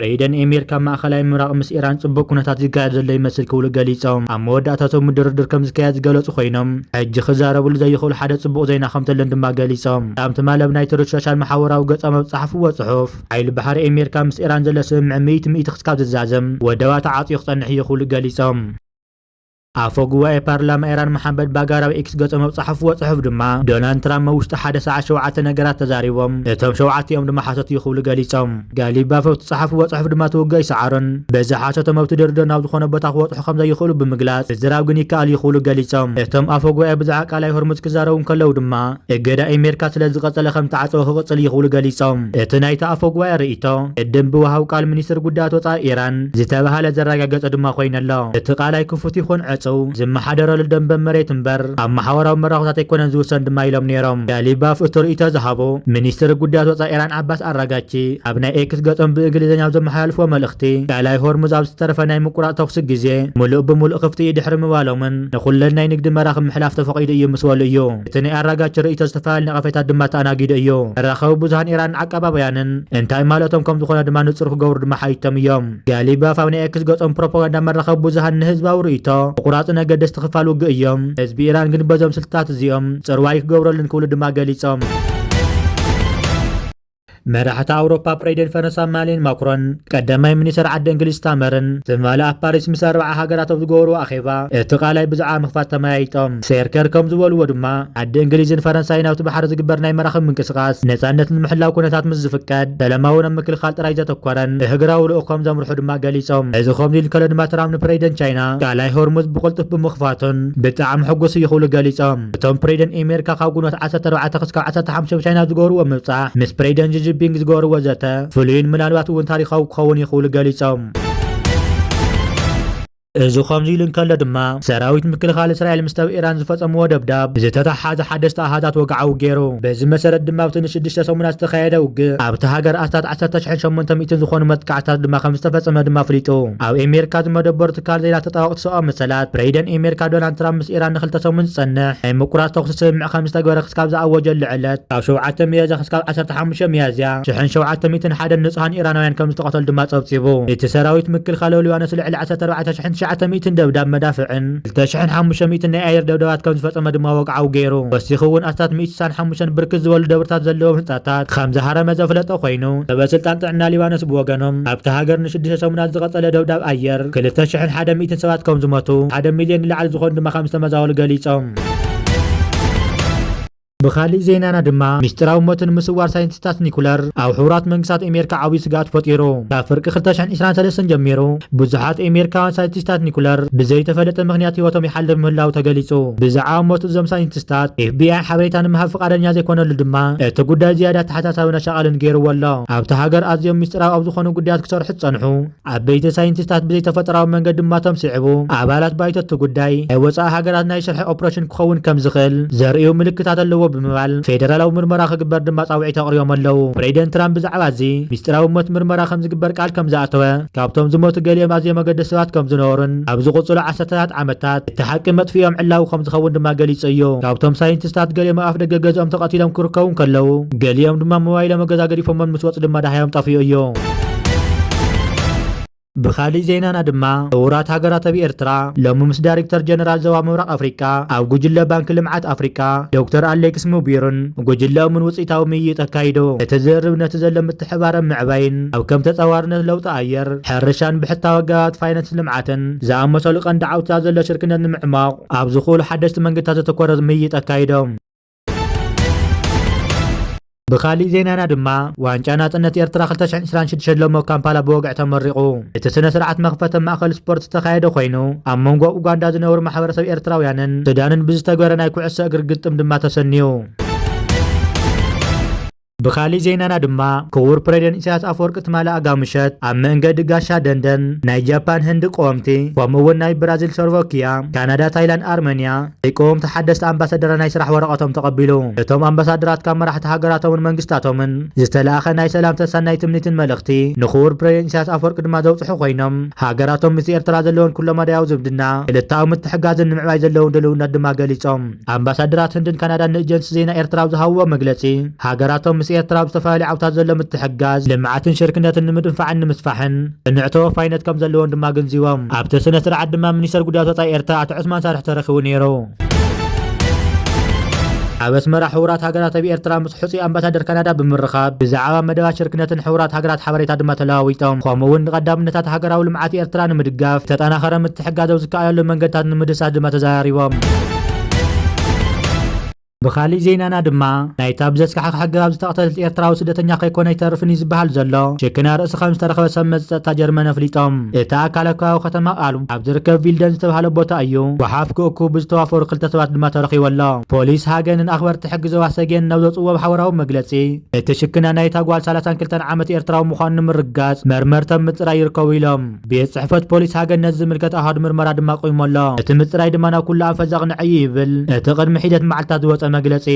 ፕሬዚደንት ኣሜሪካ ኣብ ማእኸላይ ምብራቕ ምስ ኢራን ጽቡቕ ኩነታት ዝካየድ ዘሎ ይመስል ክብሉ ገሊጾም። ኣብ መወዳእታ እቶም ድርድር ከም ዝካየድ ዝገለጹ ኮይኖም፣ ሕጂ ክዛረብሉ ዘይኽእሉ ሓደ ጽቡቕ ዜና ከም ዘለን ድማ ገሊጾም። ኣብ ትማሊ ኣብ ናይ ትሩዝ ሶሻል ማሕበራዊ ገጾም ኣብ ዝጸሓፍዎ ጽሑፍ፣ ሓይሊ ባሕሪ ኣሜሪካ ምስ ኢራን ዘሎ ስምምዕ ሚእቲ ሚእቲ ክስካብ ዝዛዘም ወደባ ተዓጽዩ ክጸንሕ እዩ ክብሉ ገሊጾም። ኣፈ ጉባኤ ፓርላማ ኢራን መሓመድ ባጋር ኣብ ኤክስ ገጾም ኣብ ዝጸሓፍዎ ጽሑፍ ድማ፣ ዶናልድ ትራምፕ ኣብ ውሽጢ ሓደ ሰዓት ሸውዓተ ነገራት ተዛሪቦም፣ እቶም ሸውዓቲኦም ድማ ሓሶት እዩ ክብሉ ገሊጾም። ጋሊባፍ ኣብ ዝጸሓፍዎ ጽሑፍ ድማ እቲ ውግእ ኣይሰዓሮን፣ በዚ ሓሶቶም ኣብቲ ድርድር ናብ ዝኾነ ቦታ ክበጽሑ ከም ዘይኽእሉ ብምግላጽ፣ ምዝራብ ግን ይከኣል እዩ ክብሉ ገሊጾም። እቶም ኣፈ ጉባኤ ብዛዕባ ቀላይ ሆርሙዝ ክዛረቡ እንከለዉ ድማ፣ እገዳ ኣሜሪካ ስለ ዝቐጸለ ከም ተዓጸወ ክቕጽል እዩ ክብሉ ገሊጾም። እቲ ናይቲ ኣፈ ጉባኤ ርእይቶ፣ ቅድም ብወሃብ ቃል ሚኒስትር ጉዳያት ወጻኢ ኢራን ዝተባህለ ዘረጋገጸ ድማ ኮይኑ ኣሎ። እቲ ቃላይ ክፉት ይኹን ዕጹው ዝመሓደረሉ ደንበ መሬት እምበር ኣብ ማሕበራዊ መራኸብታት ኣይኮነን ዝውሰን ድማ ኢሎም ነይሮም። ጋሊባፍ እቲ ርእይቶ ዝሃቡ ሚኒስትር ጉዳያት ወጻኢ ኢራን ዓባስ ኣራጋቺ ኣብ ናይ ኤክስ ገጾም ብእንግሊዝኛ ኣብ ዘመሓላልፍዎ መልእኽቲ፣ ቀላይ ሆርሙዝ ኣብ ዝተረፈ ናይ ምቁራጽ ተኹሲ ግዜ ምሉእ ብምሉእ ክፍቲ እዩ ድሕሪ ምባሎምን ንኹለን ናይ ንግዲ መራኽብ ምሕላፍ ተፈቒዱ እዩ ምስ በሉ እዩ። እቲ ናይ ኣራጋቺ ርእይቶ ዝተፈላለዩ ነቐፌታት ድማ ተኣናጊዱ እዩ። መራኸቢ ብዙሃን ኢራንን ዓቃባውያንን እንታይ ማለቶም ከም ዝኾነ ድማ ንጹር ክገብሩ ድማ ሓቲቶም እዮም። ጋሊባፍ ኣብ ናይ ኤክስ ገጾም ፕሮፓጋንዳ መራኸቢ ብዙሃን ንህዝባዊ ርእይቶ ምቑራጽን ኣገደስቲ ክፋል ውግእ እዮም። ህዝቢ ኢራን ግን በዞም ስልትታት እዚኦም ጽርዋይ ክገብረሉን ክብሉ ድማ ገሊጾም። መራሕቲ ኣውሮፓ ፕሬዚደንት ፈረንሳ ኢማኑኤል ማክሮን ቀዳማይ ሚኒስተር ዓዲ እንግሊዝ ስታመርን ትማሊ ኣብ ፓሪስ ምስ ኣርባዓ ሃገራት ኣብ ዝገበርዎ ኣኼባ እቲ ቃላይ ብዛዕባ ምኽፋት ተመያይጦም። ሴርከር ከም ዝበልዎ ድማ ዓዲ እንግሊዝን ፈረንሳይን ኣብቲ ባሕሪ ዝግበር ናይ መራኽብ ምንቅስቓስ ነጻነት ንምሕላው ኩነታት ምስ ዝፍቀድ ሰላማዊ ናብ ምክልኻል ጥራይ ዘተኮረን እህግራዊ ልኡኽ ከም ዘምርሑ ድማ ገሊጾም። እዚ ከምዚ ኢሉ እንከሎ ድማ ትራምፕ ንፕሬዚደንት ቻይና ቃላይ ሆርሙዝ ብቕልጡፍ ብምኽፋቱን ብጣዕሚ ሕጉስ እዩ ክብሉ ገሊጾም። እቶም ፕሬዚደንት ኣሜሪካ ካብ ግንቦት ዓሰርተ ኣርባዕተ ክሳብ ዓሰርተ ሓሙሽተ ብቻይና ዝገበርዎ ምብጻሕ ምስ ፕሬዚደንት ጂ ጂንፒንግ ዝገበርዎ ዘተ ፍሉይን ምናልባት እውን ታሪኻዊ ክኸውን እዩ ክብሉ ገሊጾም። እዚ ከምዚ ኢሉ እንከሎ ድማ ሰራዊት ምክልኻል እስራኤል ምስቲ ኣብ ኢራን ዝፈጸምዎ ደብዳብ ዝተተሓሓዘ ሓደስቲ ኣሃዛት ወግዓዊ ገይሩ። በዚ መሰረት ድማ ኣብቲ ንሽዱሽተ ሰሙናት ዝተኻየደ ውግእ ኣብቲ ሃገር ኣስታት ዓሰርተ ሽሕን ሸሞንተ ሚእትን ዝኾኑ መጥቃዕትታት ድማ ከም ዝተፈጸመ ድማ ኣፍሊጡ። ኣብ ኣሜሪካ ዝመደበሩ ትካል ዜና ተጣበቕቲ ሰብኣዊ መሰላት ፕሬዚደንት ኣሜሪካ ዶናልድ ትራምፕ ምስ ኢራን ንክልተ ሰሙን ዝጸንሕ ናይ ምቁራጽ ተኹሲ ስምምዕ ከም ዝተገበረ ክስካብ ዝኣወጀሉ ዕለት ካብ ሸውዓተ ሚያዝያ ክስካብ ዓሰርተ ሓሙሽተ ሚያዝያ ሽሕን ሸውዓተ ሚእትን ሓደን ንጹሃን ኢራናውያን ከም ዝተቐተሉ ድማ ጸብጺቡ። እቲ ሰራዊት ምክልኻል ሊባኖስ ልዕሊ ዓሰርተ ኣርባዕተ ሽሕን ትሽዓተ ሚእትን ደብዳብ መዳፍዕን ክልተ ሽሕን ሓሙሽተ ሚእትን ናይ ኣየር ደብዳባት ከም ዝፈጸመ ድማ ወግዓዊ ገይሩ። ወሲኹ እውን ኣስታት ሚእቲ ስሳን ሓሙሽተን ብርክት ዝበሉ ደብርታት ዘለዎም ህንጻታት ከም ዝሃረመ ዘፍለጠ ኮይኑ፣ ሰበ ስልጣን ጥዕና ሊባኖስ ብወገኖም ኣብቲ ሃገር ንሽዱሽተ ሰሙናት ዝቐጸለ ደብዳብ ኣየር ክልተ ሽሕን ሓደ ሚእትን ሰባት ከም ዝሞቱ፣ ሓደ ሚልዮን ንላዕሊ ዝኾኑ ድማ ከም ዝተመዛበሉ ገሊጾም። ብኻሊእ ዜናና ድማ፣ ሚስጥራዊ ሞትን ምስዋር ሳይንቲስታት ኒኩለር ኣብ ሕቡራት መንግስታት ኣሜሪካ ዓብዪ ስግኣት ፈጢሩ። ካብ ፍርቂ ክልተ ሽሕን ዕስራን ሰለስተን ጀሚሩ፣ ብዙሓት ኣሜሪካውያን ሳይንቲስታት ኒኩለር ብዘይተፈለጠ ምኽንያት ህይወቶም ይሓልፍ ምህላው ተገሊጹ። ብዛዕባ ሞት እዞም ሳይንቲስታት፣ ኤፍ ቢ ኣይ ሓበሬታ ንምሃብ ፍቓደኛ ዘይኮነሉ ድማ፣ እቲ ጉዳይ ዝያዳ ኣተሓሳሳብን ኣሻቓልን ገይርዎ ኣሎ። ኣብቲ ሃገር ኣዝዮም ሚስጥራዊ ኣብ ዝኾኑ ጉዳያት ክሰርሑ ዝጸንሑ፣ ዓበይቲ ሳይንቲስታት ብዘይተፈጥራዊ መንገዲ ድማ እቶም ስዒቡ፣ ኣባላት ባይቶ እቲ ጉዳይ ናይ ወጻኢ ሃገራት ናይ ሽርሒ ኦፕሬሽን ክኸውን ከም ዝኽእል ዘርእዩ ምልክታት ኣለዎ ብምባል ፌደራላዊ ምርመራ ክግበር ድማ ጻውዒት ኣቕሪቦም ኣለዉ። ፕሬዚደንት ትራምፕ ብዛዕባ እዚ ሚስጥራዊ ሞት ምርመራ ከም ዝግበር ቃል ከም ዝኣተወ፣ ካብቶም ዝሞቱ ገሊኦም ኣዝዮም ኣገደስቲ ሰባት ከም ዝነበሩን ኣብ ዝቕጽሉ ዓሰርተታት ዓመታት እቲ ሓቂ መጥፍኦም ዕላዊ ከም ዝኸውን ድማ ገሊጹ እዩ። ካብቶም ሳይንቲስታት ገሊኦም ኣብ ኣፍ ደገ ገዝኦም ተቐቲሎም ክርከቡ እንከለዉ፣ ገሊኦም ድማ ሞባይሎም ኣብ ገዛ ገዲፎሞም ምስ ወጹ ድማ ደሃዮም ጠፊኡ እዩ። ብኻሊእ ዜናና ድማ፣ ሕቡራት ሃገራት ኣብ ኤርትራ ሎሚ ምስ ዳይሬክተር ጀነራል ዞባ ምብራቕ ኣፍሪቃ ኣብ ጉጅለ ባንኪ ልምዓት ኣፍሪቃ ዶክተር ኣሌክስ ሙቢሩን ጉጅለኦምን ውጽኢታዊ ምይይጥ ኣካይዱ። እቲ ዝርርብ ነቲ ዘሎ ምትሕባርን ምዕባይን ኣብ ከም ተጻዋርነት ለውጢ ኣየር፣ ሕርሻን ብሕታዊ ኣገባባት ፋይናንስ ልምዓትን ዝኣመሰሉ ቀንዲ ዓውትታት ዘሎ ሽርክነት ንምዕማቕ ኣብ ዝኽእሉ ሓደስቲ መንገድታት ዘተኮረ ምይይጥ ኣካይዶም። ብኻሊእ ዜናና ድማ፣ ዋንጫ ናጽነት ኤርትራ ክልተ ሽሕን ዕስራን ሽዱሽተን ሎሚ ኣብ ካምፓላ ብወግዒ ተመሪቑ። እቲ ስነ ስርዓት መኽፈቲ ማእከል ስፖርት ዝተኻየደ ኮይኑ፣ ኣብ መንጎ ኡጋንዳ ዝነብሩ ማሕበረሰብ ኤርትራውያንን ሱዳንን ብዝተገበረ ናይ ኩዕሶ እግሪ ግጥም ድማ ተሰንዩ። ብኻሊእ ዜናና ድማ፣ ክቡር ፕሬዚደንት ኢሳያስ ኣፈወርቂ ትማሊ ኣጋ ምሸት ኣብ መንገዲ ጋሻ ደንደን ናይ ጃፓን፣ ህንዲ ቀወምቲ፣ ከምኡ እውን ናይ ብራዚል፣ ስሎቫኪያ፣ ካናዳ፣ ታይላንድ፣ ኣርመንያ፣ ዘይቀወምቲ ሓደስቲ ኣምባሳደራት ናይ ስራሕ ወረቐቶም ተቐቢሉ። እቶም ኣምባሳደራት ካብ መራሕቲ ሃገራቶምን መንግስታቶምን ዝተላእኸ ናይ ሰላም ተስፋን ናይ ትምኒትን መልእኽቲ ንክቡር ፕሬዚደንት ኢሳያስ ኣፈወርቂ ድማ ዘብጽሑ ኮይኖም፣ ሃገራቶም ምስ ኤርትራ ዘለወን ኩለመዳያዊ ዝምድና ክልተኣዊ ምትሕጋዝን ንምዕባይ ዘለዎም ድልውነት ድማ ገሊጾም። ኣምባሳደራት ህንድን ካናዳን ንኤጀንሲ ዜና ኤርትራ ኣብ ዝሃብዎ መግለጺ፣ ሃገራቶም ምስ ኤርትራ ኣብ ዝተፈላለዩ ዓውታት ዘሎ ምትሕጋዝ፣ ልምዓትን ሽርክነትን ንምድንፋዕን ንምስፋሕን ጽኑዕ ተወፋይነት ከም ዘለዎን ድማ ኣገንዚቦም። ኣብቲ ስነ ስርዓት ድማ ሚኒስተር ጉዳያት ወጻኢ ኤርትራ ኣቶ ዑስማን ሳልሕ ተረኺቡ ነይሩ። ኣብ ኣስመራ ሕቡራት ሃገራት ኣብ ኤርትራ ምስ ሕጹይ ኣምባሳደር ካናዳ ብምርኻብ ብዛዕባ መደባት ሽርክነትን ሕቡራት ሃገራት ሓበሬታ ድማ ተለዋዊጦም። ከምኡ እውን ንቐዳምነታት ሃገራዊ ልምዓት ኤርትራ ንምድጋፍ ዝተጠናኸረ ምትሕጋዝ ኣብ ዝከኣለሉ መንገድታት ንምድሳስ ድማ ተዘራሪቦም። ብኻሊእ ዜናና ድማ ናይታ ብዘስካሕክሕ ኣገባብ ዝተቐተለት ኤርትራዊ ስደተኛ ከይኮነ ኣይተርፍን እዩ ዝበሃል ዘሎ ሽክና ርእሲ ከም ዝተረኸበ ሰብ መዚ ጸጥታ ጀርመን ኣፍሊጦም። እቲ ኣካል ኣብ ከባቢ ከተማ ኣልብ ኣብ ዝርከብ ቪልደን ዝተባህለ ቦታ እዩ። ጓሓፍ ክእኩ ብዝተዋፈሩ ክልተ ሰባት ድማ ተረኺቡ ኣሎ። ፖሊስ ሃገንን ኣኽበርቲ ሕጊ ዞባ ሰገን ናብ ዘውፅዎ ማሕበራዊ መግለፂ፣ እቲ ሽክና ናይታ ጓል ሰላሳን ክልተን ዓመት ኤርትራዊ ምዃኑ ንምርጋፅ መርመርተን ምፅራይ ይርከቡ ኢሎም። ቤት ጽሕፈት ፖሊስ ሃገን ነዚ ዝምልከት ኣሃዱ ምርመራ ድማ ኣቑሞ ኣሎ። እቲ ምፅራይ ድማ ናብ ኩሉ ኣንፈት ዘቕንዐ እዩ ይብል እቲ ቅድሚ ሒደት መዓልታት ዝወፀ መግለፂ።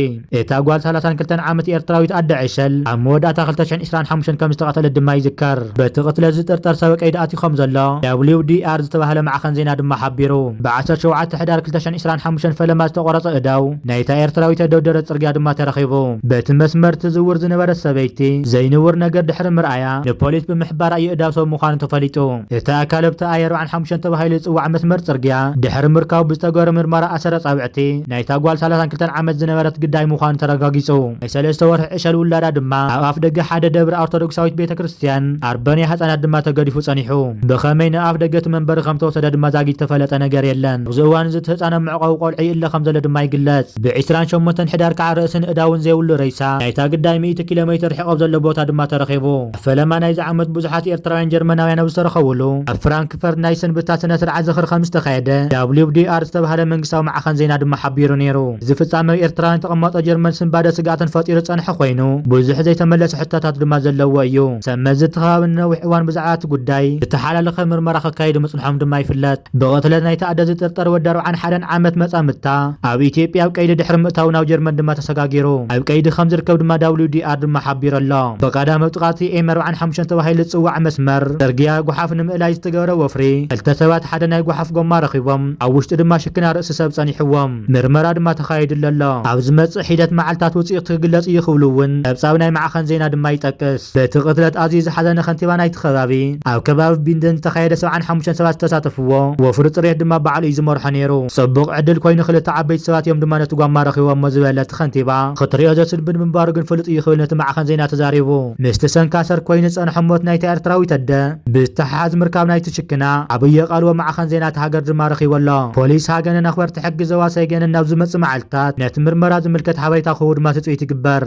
እታ ጓል ሰላሳን ክልተን ዓመት ኤርትራዊት ኣደ ዕሸል ኣብ መወዳእታ ክልተ ሽሕን ዕስራን ሓሙሽተን ከም ዝተቐተለት ድማ ይዝከር። በቲ ቅትለት ዝጥርጠር ሰብ ቀይዲ ኣትዩ ከም ዘሎ ደብሊው ዲ ኣር ዝተባህለ ማዕኸን ዜና ድማ ሓቢሩ። ብ ዓሰርተ ሸውዓተ ሕዳር ክልተ ሽሕን ዕስራን ሓሙሽተን ፈለማ ዝተቖረጸ እዳው ናይታ ኤርትራዊት ኣደ ኣብ ደረት ጽርግያ ድማ ተረኺቡ። በቲ መስመር ትዝውር ዝነበረት ሰበይቲ ዘይንውር ነገር ድሕሪ ምርኣያ ንፖሊስ ብምሕባር ኣየእዳው ሰብ ምዃኑ ተፈሊጡ። እቲ ኣካል ኣብቲ ኣይ ኣርባዓን ሓሙሽተን ተባሂሉ ዝጽዋዕ መስመር ጽርግያ ድሕሪ ምርካቡ ብዝተገበረ ምርመራ ኣሰር ኣጻብዕቲ ናይታ ጓል ሰላሳን ክልተን ዓመት ዝነበረት ግዳይ ምዃኑ ተረጋጊጹ። ናይ ሰለስተ ወርሒ ዕሸል ውላዳ ድማ ኣብ ኣፍ ደገ ሓደ ደብሪ ኦርቶዶክሳዊት ቤተ ክርስቲያን ኣርበንያ ህጻናት ድማ ተገዲፉ ጸኒሑ። ብኸመይ ናብ ኣፍ ደገ እቲ መንበሪ ከም ተወሰደ ድማ ዛጊት ዝተፈለጠ ነገር የለን። ኣብዚ እዋን እዚ እቲ ህጻን ኣብ መዕቆቢ ቆልዑ ይእለ ከም ዘሎ ድማ ይግለጽ። ብ ዕስራን ሸሞንተን ሕዳር ከዓ ርእስን እዳውን ዘይብሉ ሬሳ ናይታ ግዳይ ሚእቲ ኪሎ ሜትር ርሒቕ ኣብ ዘሎ ቦታ ድማ ተረኺቡ። ኣብ ፈለማ ናይዚ ዓመት ብዙሓት ኤርትራውያን ጀርመናውያን ኣብ ዝተረኸቡሉ ኣብ ፍራንክፈርት ናይ ስንብታ ስነ ስርዓት ዝኽሪ ከም ዝተኻየደ ደብሊው ዲ ኣር ዝተባህለ መንግስታዊ ማዕኸን ዜና ድማ ሓቢሩ ነይሩ። እዚ ፍጻመ ኣብ ኤርትራውያን ተቐማጦ ጀርመን ስንባደ ስግኣትን ፈጢሩ ዝጸንሐ ኮይኑ፣ ብዙሕ ዘይተመለሰ ሕቶታት ድማ ዘለዎ እዩ። ሰብ መዚ እቲ ከባቢ ንነዊሕ እዋን ብዛዕባ እቲ ጉዳይ ዝተሓላለኸ ምርመራ ከካይዱ ምጽንሖም ድማ ይፍለጥ። ብቕትለት ናይታ ኣደ ዝጥርጠር ወዲ ኣርባዓን ሓደን ዓመት መጻምድታ ኣብ ኢትዮጵያ ኣብ ቀይዲ ድሕሪ ምእታው ናብ ጀርመን ድማ ተሰጋጊሩ ኣብ ቀይዲ ከም ዝርከብ ድማ ደብሊው ዲ ኣር ድማ ሓቢሩ ኣሎ። ብቐዳም ኣብ ጥቓ እቲ ኤም ኣርባዓን ሓሙሽተን ተባሂሉ ዝጽዋዕ መስመር ጽርግያ ጓሓፍ ንምእላይ ዝተገበረ ወፍሪ ክልተ ሰባት ሓደ ናይ ጓሓፍ ጎማ ረኺቦም ኣብ ውሽጡ ድማ ሽክና ርእሲ ሰብ ጸኒሕዎም። ምርመራ ድማ ተኻይድሉ ኣሎ። ኣብ ዝመጽእ ሒደት መዓልታት ውጽኢት ክግለጽ እዩ ክብሉ እውን ጸብጻብ ናይ ማዕኸን ዜና ድማ ይጠቅስ። በቲ ቅትለት ኣዝዩ ዝሓዘነ ከንቲባ ናይቲ ከባቢ፣ ኣብ ከባቢ ቢንደን ዝተኻየደ ሰብዓን ሓሙሽተን ሰባት ዝተሳተፍዎ ወፍሪ ጽሬት ድማ ባዕሉ እዩ ዝመርሖ ነይሩ። ጽቡቕ ዕድል ኮይኑ ክልተ ዓበይቲ ሰባት እዮም ድማ ነቲ ጓማ ረኺቦሞ ዝበለ እቲ ከንቲባ፣ ክትሪኦ ዘስንብድ ምንባሩ ግን ፍሉጥ እዩ ክብል ነቲ ማዕኸን ዜና ተዛሪቡ። ምስቲ ሰንካሰር ኮይኑ ዝጸንሐ ሞት ናይታ ኤርትራዊት ኣደ ብዝተሓሓዝ ምርካብ ናይቲ ሽክና ዓብዪ ኣቓልቦ ማዕኸን ዜና እቲ ሃገር ድማ ረኺቡ ኣሎ። ፖሊስ ሃገንን ኣኽበርቲ ሕጊ ዞባ ሰገንን ናብ ዝመጽእ መዓልታት ነቲ ምርመራ ዝምልከት ሓበሬታ ክህቡ ድማ ትጽቢት ይግበር።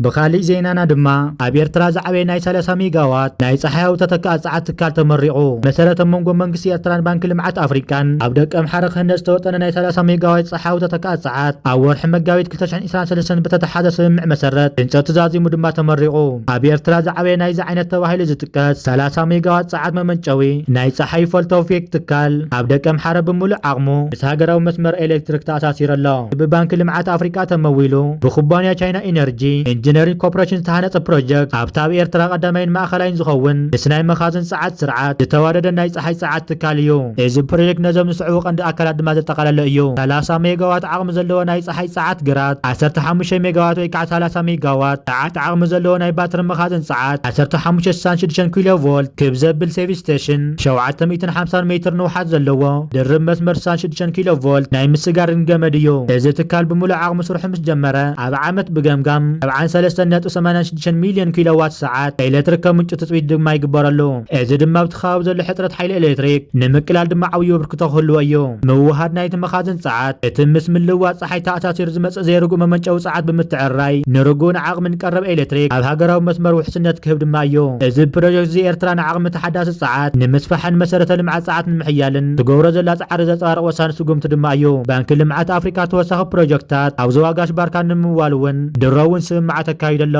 ብኻሊእ ዜናና ድማ ኣብ ኤርትራ ዝዓበየ ናይ ሰላሳ ሜጋዋት ናይ ጸሓያዊ ተተካኣ ጸዓት ትካል ተመሪቑ። መሰረት ኣብ መንጎ መንግስቲ ኤርትራን ባንኪ ልምዓት ኣፍሪቃን ኣብ ደቀምሓረ ክህነጽ ዝተወጠነ ናይ ሰላሳ ሜጋዋት ጸሓያዊ ተተካኣ ጸዓት ኣብ ወርሒ መጋቢት ክልተ ሽሕን ዕስራን ሰለስተን ብተተሓዘ ስምምዕ መሰረት ህንጸቱ ዛዚሙ ድማ ተመሪቑ። ኣብ ኤርትራ ዝዓበየ ናይዚ ዓይነት ተባሂሉ ዝጥቀስ ሰላሳ ሜጋዋት ጸዓት መመንጨዊ ናይ ጸሓይ ፎቶቮልቴይክ ትካል ኣብ ደቀምሓረ ብምሉእ ዓቕሙ ምስ ሃገራዊ መስመር ኤሌክትሪክ ተኣሳሲሩ ኣሎ። ብባንኪ ልምዓት ኣፍሪቃ ተመዊሉ ብኩባንያ ቻይና ኢነርጂ ኢንጂነሪንግ ኮርፖሬሽን ዝተሃነጸ ፕሮጀክት ኣብቲ ኣብ ኤርትራ ቀዳማይን ማእኸላይን ዝኸውን ምስ ናይ መኻዝን ጸዓት ስርዓት ዝተዋደደ ናይ ጸሓይ ጸዓት ትካል እዩ። እዚ ፕሮጀክት ነዞም ዝስዕቡ ቀንዲ ኣካላት ድማ ዘጠቓለለ እዩ። ሰላሳ ሜጋዋት ዓቕሚ ዘለዎ ናይ ጸሓይ ጸዓት ግራት፣ ዓሰርተ ሓሙሽተ ሜጋዋት ወይ ከዓ ሰላሳ ሜጋዋት ጸዓት ዓቕሚ ዘለዎ ናይ ባትሪ መኻዝን ጸዓት፣ ዓሰርተ ሓሙሽተ ስሳን ሽዱሽተን ኪሎ ቮልት ክብ ዘብል ሴቭ ስቴሽን፣ ሸውዓተ ሚእትን ሓምሳን ሜትር ንውሓት ዘለዎ ድርብ መስመር ስሳን ሽዱሽተን ኪሎ ቮልት ናይ ምስጋርን ገመድ እዩ። እዚ ትካል ብምሉእ ዓቕሚ ስርሑ ምስ ጀመረ፣ ኣብ ዓመት ብገምጋም ሰብዓን ሰለስተን ነጥቢ ሰማንያን ሽዱሽተን ሚልዮን ኪሎዋት ሰዓት ኤሌክትሪክ ከምንጩ ትጽቢት ድማ ይግበረሉ። እዚ ድማ ኣብቲ ከባቢ ዘሎ ሕጽረት ሓይሊ ኤሌክትሪክ ንምቅላል ድማ ዓብዪ ኣበርክቶ ክህልዎ እዩ። ምውሃድ ናይቲ መኻዝን ጸዓት፣ እቲ ምስ ምልዋጥ ጸሓይ ተኣሳሲሩ ዝመጽእ ዘይርጉእ መመንጨዊ ጸዓት ብምትዕርራይ፣ ንርጉእን ዓቕምን ቀረብ ኤሌክትሪክ ኣብ ሃገራዊ መስመር ውሕስነት ክህብ ድማ እዩ። እዚ ፕሮጀክት እዚ ኤርትራ ንዓቕሚ ተሓዳሲ ጸዓት ንምስፋሕን መሰረተ ልምዓት ጸዓት ንምሕያልን ትገብሮ ዘላ ጻዕሪ ዘንጸባርቕ ወሳኒ ስጉምቲ ድማ እዩ። ባንኪ ልምዓት ኣፍሪቃ ተወሳኺ ፕሮጀክትታት ኣብ ዞባ ጋሽ ባርካ ንምምዋል እውን ድሮ እውን ስምምዓት ኣካይዱ ኣሎ።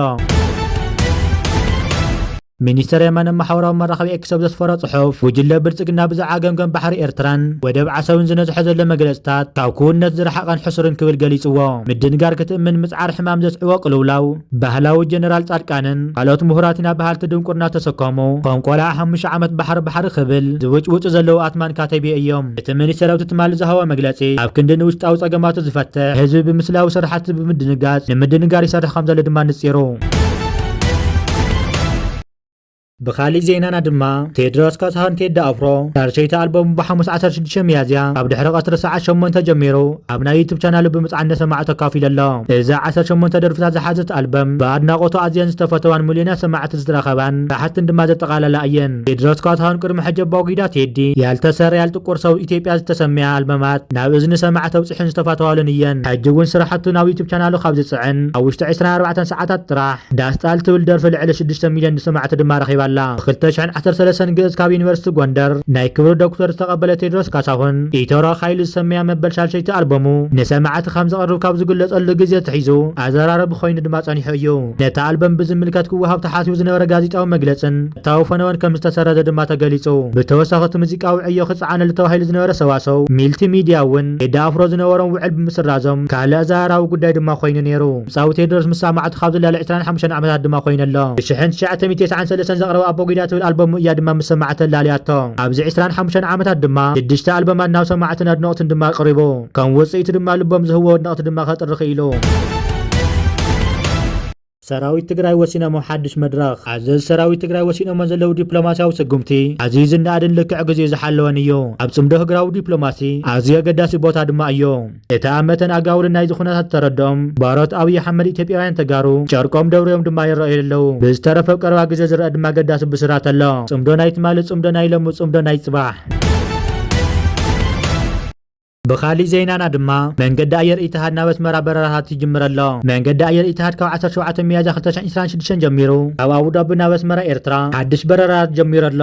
ሚኒስተር የማነ ማሕበራዊ መራኸቢ ኤክስ ኣብ ዘስፈሮ ጽሑፍ፣ ጉጅለ ብልጽግና ብዛዕባ ገምገም ባሕሪ ኤርትራን ወደብ ዓሰብን ዝነዝሖ ዘሎ መግለጽታት ካብ ክውንነት ዝረሓቐን ሕሱርን ክብል ገሊጽዎ። ምድንጋር ክትእምን ምጽዓር ሕማም ዘስዕቦ ቅልውላው፣ ባህላዊ ጀነራል ጻድቃንን ካልኦት ምሁራትን ኣብ በሃልቲ ድንቁርና ተሰከሙ። ከም ቆልዓ ሓሙሽተ ዓመት ባሕሪ ባሕሪ ክብል ዝውጭውጭ ዘለዉ ኣትማን ካተቤ እዮም። እቲ ሚኒስተር ኣብቲ ትማሊ ዝሃቦ መግለጺ፣ ኣብ ክንዲ ንውሽጣዊ ጸገማቱ ዝፈትሕ፣ ህዝቢ ብምስላዊ ስራሕቲ ብምድንጋጽ ንምድንጋር ይሰርሕ ከም ዘሎ ድማ ንጺሩ። ብኻሊእ ዜናና ድማ፣ ቴድሮስ ካሳሁን ቴዲ ኣፍሮ፣ ሳልሰይቲ ኣልበሙ ብሓሙስ ዓሰርተ ሽዱሽተ ሚያዝያ ካብ ድሕሪ ቀትሪ ሰዓት ሸሞንተ ጀሚሩ ኣብ ናይ ዩቱብ ቻናሉ ብምጽዓን ንሰማዕቱ ኣካፊሉ ኣሎ። እዛ ዓሰርተ ሸሞንተ ደርፍታት ዝሓዘት ኣልበም ብኣድናቖቱ ኣዝየን ዝተፈተዋን ሚልዮናት ሰማዕቲ ዝረኸባን ስራሕትን ድማ ዘጠቓለላ እየን። ቴድሮስ ካሳሁን ቅድሚ ሕጂ ኣባጉዳ ቴዲ፣ ያልተሰራ ያልጥቁር ሰው ኢትዮጵያ ዝተሰምያ ኣልበማት ናብ እዝኒ ሰማዕቲ ኣብጽሑን ዝተፈተዋሉን እየን። ሕጂ እውን ስራሕቱ ናብ ዩቱብ ቻናሉ ካብ ዝጽዕን ኣብ ውሽጢ ዕስራን ኣርባዕተን ሰዓታት ጥራሕ ዳስጣል ትብል ደርፊ ልዕሊ ሽዱሽተ ሚልዮን ንሰማዕቲ ድማ ረኺባ ኣላ። ብ ክልተ ሽሕን ዓሰርተ ሰለስተን ግእዝ ካብ ዩኒቨርሲቲ ጎንደር ናይ ክብሪ ዶክተር ዝተቐበለ ቴድሮስ ካሳሁን፣ ኢቶራ ኻይሉ ዝሰመያ መበል ሻልሸይቲ ኣልበሙ ንሰማዕቲ ከም ዘቕርብ ካብ ዝግለጸሉ ግዜ ኣትሒዙ ኣዘራረቢ ኮይኑ ድማ ጸኒሑ እዩ። ነቲ ኣልበም ብዝምልከት ክወሃብ ተሓሲቡ ዝነበረ ጋዜጣዊ መግለጽን እታዊ ፈነወን ከም ዝተሰረዘ ድማ ተገሊጹ። ብተወሳኺ እቲ ሙዚቃዊ ዕዮ ክጸዓነሉ ተባሂሉ ዝነበረ ሰዋሰው ሚልቲ ሚድያ እውን ቴዲ ኣፍሮ ዝነበሮም ውዕል ብምስራዞም ካልእ ኣዘራራቢ ጉዳይ ድማ ኮይኑ ነይሩ። ድምጻዊ ቴድሮስ ምስ ሰማዕቱ ካብ ዝላለ ዕስራን ሓሙሽተን ዓመታት ድማ ኮይኑ ኣሎ። ብሽሕን ትሽዓተ ሚእቲ ተስዓን ሰለስተን ዘቕረባ ኣቦጊዳ ትብል ኣልበሙ እያ ድማ ምስ ሰማዕቲ ኣላልያቶ። ኣብዚ ዕስራን ሓሙሽተን ዓመታት ድማ ሽዱሽተ ኣልበማት ናብ ሰማዕትን ኣድነቕትን ድማ ኣቕሪቡ። ከም ውጽኢቱ ድማ ልቦም ዝህብዎ ኣድነቕቲ ድማ ከጥሪ ክኢሉ። ሰራዊት ትግራይ ወሲኖሞ ሓድሽ መድረኽ። ኣዘዝ ሰራዊት ትግራይ ወሲኖሞ ዘለዉ ዲፕሎማስያዊ ስጉምቲ ኣዝዩ ዝነኣድን ልክዕ ግዜኡ ዝሓለወን እዩ። ኣብ ጽምዶ ህግራዊ ዲፕሎማሲ ኣዝዩ ኣገዳሲ ቦታ ድማ እዩ። እቲ ኣብ መተን ኣጋውልን ናይዚ ኩነታት ዝተረድኦም ባሮት ኣብይ ኣሕመድ ኢትዮጵያውያን ተጋሩ ጨርቆም ደብርዮም ድማ ይረኣዩ ኣለዉ። ብዝተረፈ ኣብ ቀረባ ግዜ ዝረአ ድማ ኣገዳሲ ብስራት ኣሎ። ጽምዶ ናይ ትማሊ፣ ጽምዶ ናይ ሎሚ፣ ጽምዶ ናይ ጽባሕ። ብኻሊእ ዜናና ድማ መንገዲ ኣየር ኢትሃድ ናብ ኣስመራ በረራታት ይጅምር ኣሎ። መንገዲ ኣየር ኢትሃድ ካብ ዓሰርተ ሸውዓተ ሚያዝያ ክልተ ሽሕን ዕስራን ሽዱሽተን ጀሚሩ ካብ ኣቡዳቢ ናብ ኣስመራ ኤርትራ ሓድሽ በረራታት ጀሚሩ ኣሎ።